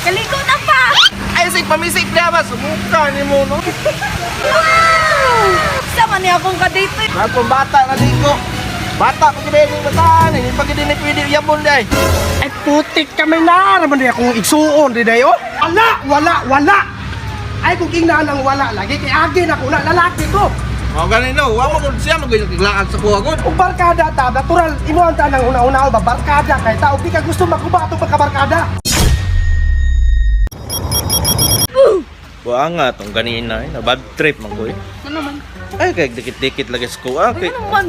Kaliko na pa! Ay, sig pamisik na ba? Sumuka ni mo, no? Sama niya akong kadate. Ako bata na ligo. Bata pa gid ni bataan, hindi pa gid ni pwede yabon day. Ay putik kami na naman di akong igsuon di dayo. Wala, wala, wala. Ay kung kinaan ang wala lagi kay agi na ko na lalaki ko. Oh, gani no, wa mo gud siya magyuglaan sa kuha gud. Ug barkada ta natural imo ang tanang una-una ba barkada kay tao di ka gusto makuba atong pagkabarkada. Buha nga tong ganina eh, na bad trip man ko eh. Ano man? Ay kay dikit-dikit lagi sa kuha kay Ano man?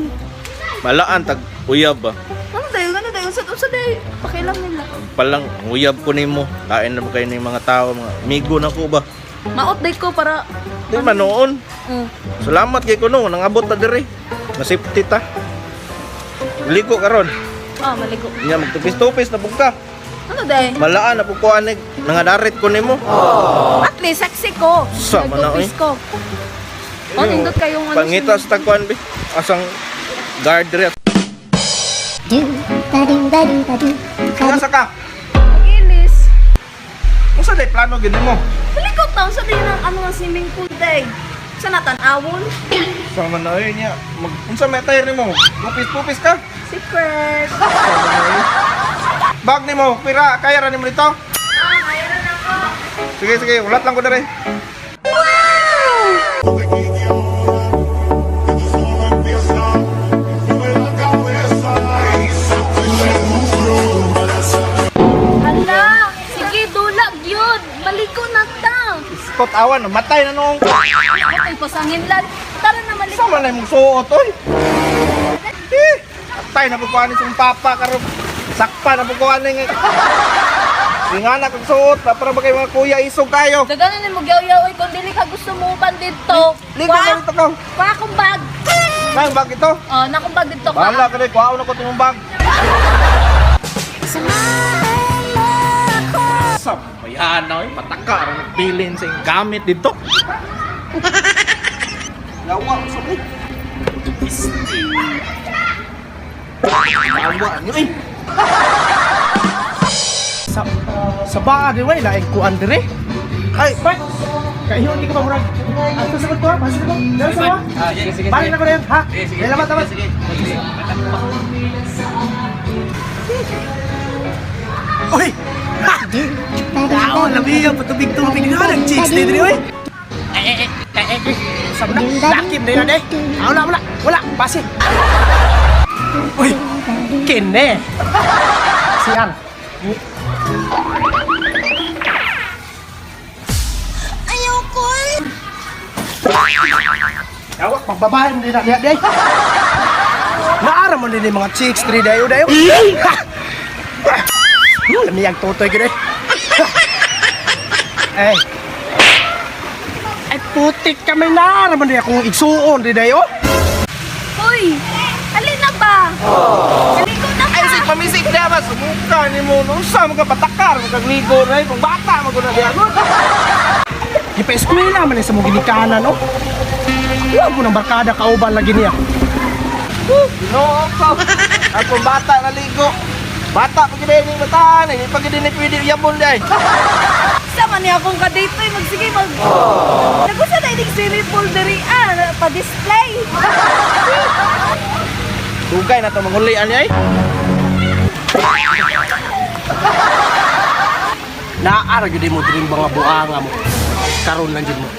malaan tag uyab ba. Ano dayo? Ano dayo? Sa usa dayo. Pakialam nila. Palang uyab ko nimo. Lain na ba kayo ning mga tao, mga amigo na ko ba. Maot day ko para Di man noon. Salamat kay kuno nangabot ta diri. Masipti ta. Ligo karon. Ah, maligo. Nya magtupis-tupis na pug ka. Ano day? Malaan na pug ko anig nangadarit ko nimo. At least sexy ko. Sa man na, Nagtupis eh. ko. Oh, nindot kayong ano. Pangita sa tagkuan bi. Asang guard diri. Do ba do ba do ba do. Asa ka? Gilis. Unsa day plano gid nimo? Maliko ta unsa day nang ano ang swimming pool day. Sa natan-awon. Sa man na oy niya. Mag unsa may attire nimo? Pupis-pupis ka? Secret. Bag nimo, pira kaya ra nimo dito? Ah, mayroon ako. Sige sige, ulat lang ko diri. Hala, sige dulag yun. Maliko na ta. Scott awan, matay na noong ko. Okay, pasangin lan. Tara na maliko. Sa man na imong suot oy. Eh, atay na pud ko ani sa imong papa karon. Sakpa na pud ko ani nga. Ingana kag suot, para ba kay mga kuya isog kayo. Daganan ni mo gyaw-yaw oy kung dili ka gusto mo uban dito. Ligo na dito ka. Kuha akong bag. Nang bag ito. Oh, na akong bag dito ka. Bahala ka dai, kuhaon ako timong bag. Sa bayana oy, pataka ra nagbilin sa iyong gamit dito. Lawa sa ko. Lawa niyo eh. Sa sa baa di way laing kuan dire. Ay, Pat. Kayo hindi ka pa murag. Ato sa ko, basta ko. Dali sa ko. Sige, sige. Balik na ko rin, ha? Sige, sige, Salamat, salamat. sige. Uy! Ha! Tao, labi ang patubig-tubig na nag-chicks ni diri, uy. Eh, eh, eh, eh, eh. Sabi na, lakim na yun, eh. Ah, wala, wala, wala, pasi. Uy, kene. Siyang. Ayoko. Awak, pagbabae mo din na diha, day. Naara mo din yung mga chicks, diri, dayo, dayo. Ha! Lamiyag totoy gid, eh. Eh. Ay, putik kami na. Naman din akong igsuon, di dayo. Hoy, alin na ba? Maliko na Ay, pa. sig pamisik na ba? Sumuka ni mo. No, sa mga patakar, magagligo na eh. Kung bata, maguna diya. Di pa eskwela man eh sa mong ginikanan, no? Wala po ng barkada kauban lagi niya. Ginoo ko. Akong bata na ligo. Bata pa gid ni bataan, hindi pa gid ni pwede yabon day. Sama niya akong kadate oy, magsige mag. Nagusa na ining swimming pool diri ah, pa-display. Dugay na to manguli ani ay. Naara gyud mo diri mga buanga mo. Karon lang jud mo.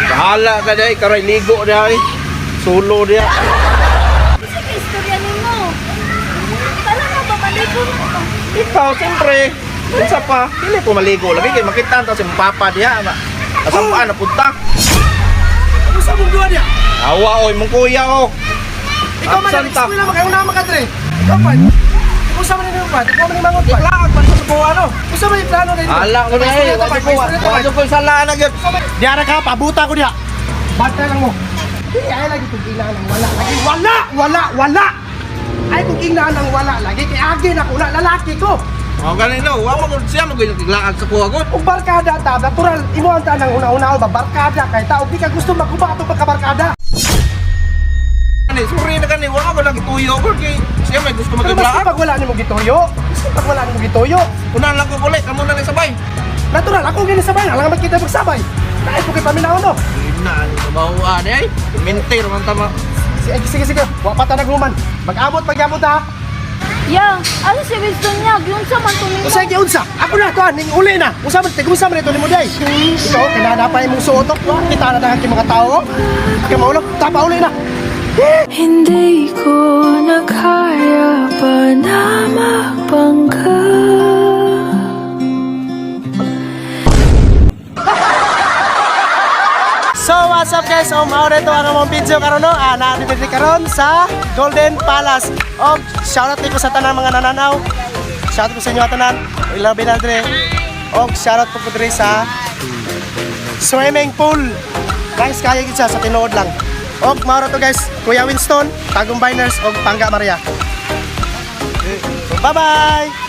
Bahala ka day, karay ligo day. Solo diya. Sige, istorya nimo. Tara na ba maliko na ka. Ikaw siyempre, unsa pa? Dili ko maligo lagi kay makita ta si imong papa diha. Asampaan na punta. Ano sa mong duwa niya? Awa oy mong kuya oh. Ikaw man Absent ta. nag-eskwela man kayo na ka diri. Ikaw pa. Usa man ni pa, ikaw man ni mangot pa. Laag man sa kuha no. Usa man yung plano na Ala ko na eh. Wa ko wa ko salaan na gyud. Diara ka, pabuta ko diha. Bata lang mo. Di ay lagi kung inaan ang wala lagi. Wala, wala, wala. Ay kung inaan ang wala lagi kay agi na ko na lalaki ko. Oh, gani no, wa mo gud siya magyuglaan sa kuha gud. Ug barkada ta, natural imo ang tanang una-una ba barkada kay tao di ka gusto makuba atong pagkabarkada. Kani, sorry na kani, wa ko lang ituyo ko kay siya may gusto Pero maski magiglaan. pag wala nimo gituyo, maski pag wala nimo gituyo, Una lang ko kulit, kamo Natural, ako gini sabay, alangan man kita magsabay. Naay po kay paminaw no. Ina, mahuan eh. Mintir man tama. Sige, sige, sige. Wa pa ta naghuman. Mag-abot pagyabot ha. Yang, asa si Winston niya? Giunsa man to nimo. Usa giunsa? Ako na to, ning uli na. Usa man tig-unsa man ito nimo day. Ikaw kinana pa imong suot. Wa kita na daghan kay mga tao. Kay maulo, tapa uli na. Hindi ko na kaya pa na magpanggap. So what's up, guys? So mao na ito ang among video karon no. Ah, naa diri karon sa Golden Palace. Og shoutout ko sa tanang mga nananaw. Shoutout ko sa inyo tanan. Ilabi na dire. Og shoutout po ko diri sa swimming pool. Nice kaya gid siya sa tinuod lang. Og mao ra to, guys, Kuya Winston, Tagum Biners og Pangga Maria. So bye-bye.